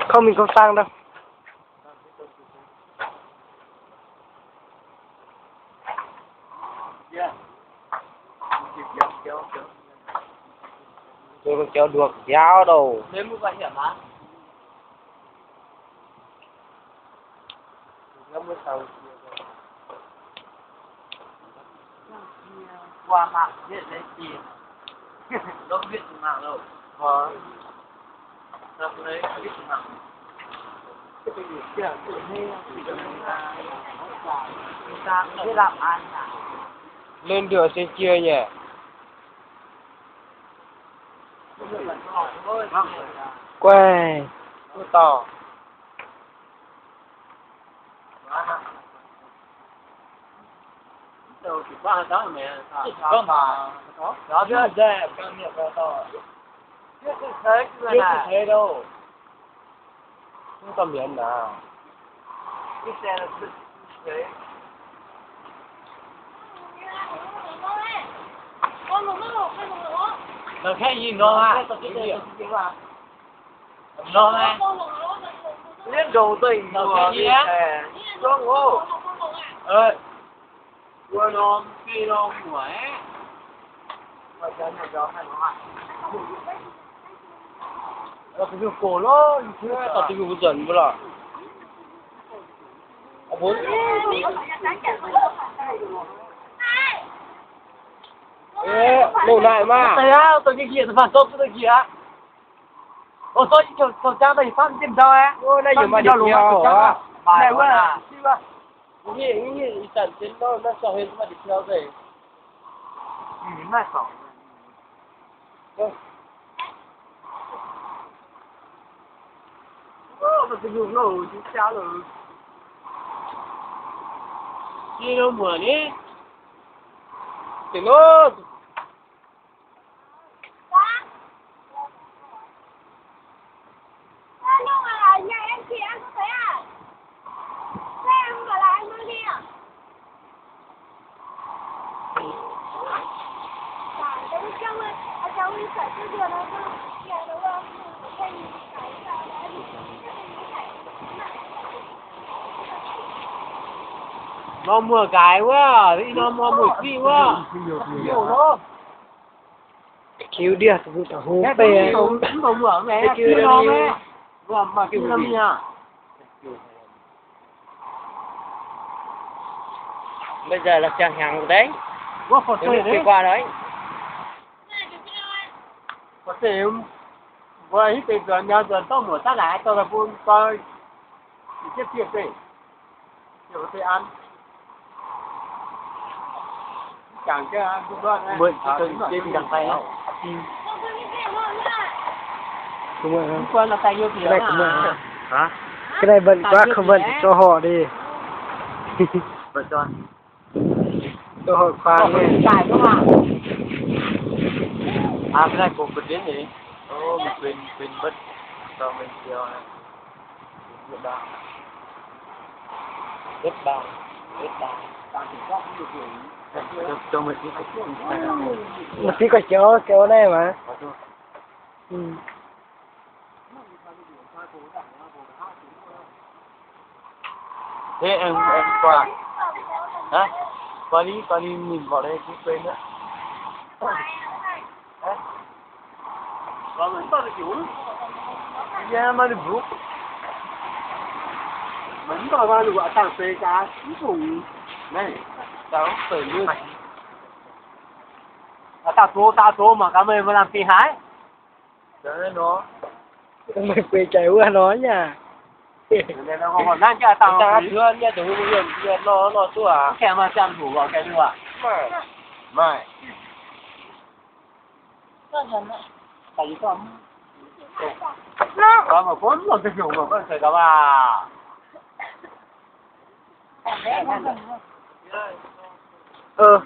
Không, mình không sang đâu. Tôi kéo được giáo đâu. Qua mạng biết lấy tiền. Đâu biết mạng đâu. Ờ. Sao tôi lấy biết mạng. Lên được trên kia nhỉ? Quay. Tỏ. Chưa thấy đâu. Không tao miễn nào. Nó khác gì nó à? Nó à? Liếp ndongc deix mbuo, ê, zuangx oc. Ê. Mbuo norm, mbuo norm muoc aqv. Taux deix yungh mbuo lorqc. Ê, loz-naaic maah. Deix aqv, deix njiec, deix njiec. Ov, sov jiex kouv jang daaih yietc famv jienv ndau aqv. Naaiv yaac maaih ndau longx aqv. Naaiv wuov, wuov, ih zanc jienv nor, naaiv sorng hlen maaih ndie-piau deix. Mv maaih sorng. Ov, maaih ziex nyungc loh, jiex jaa loh. Jiex loh muoc ni. Deix loh. Norm muoz nqaaix wuov, norm muoz mueic fiqv wuov. Kiu ndiev, taux hung beiv. Bây giờ là chàng hàng đấy. Qua đấy. Mbuo hiuv deix nzuonx, nzuonx dorv muoc daaih laaix dorh bun coi. Jiez jiez deix. Mbuo comment. Hả? Cái này bận quá không bận cho họ đi. Bận cho. Cho họ khoan đi. À, cái này của Phật đến thì. Ô, mình quên, quên mất. Cho mình chiều này. Một tí coi chiếu, chiếu này mà. Ừ. Thế em, em qua. Hả? Qua đi, qua đi nhìn vào đây, cũng quên nữa. Hả? Qua mình bắt được chủ. Iya, mah ninh mbuo. Mv baac mah ninh mbuo dangh seix gaax, mv dungx naaiv, dangh seix mv baac. Dangh zoux, dangh zoux mangc gaax meih mbuo lamh fih haaix. Meih bueix jaaix wuov nor yaac. Dangh zuov nyei dongh mbuo yiem yiem nor nor duqv aqv. Maaih. Maaih. Ơ,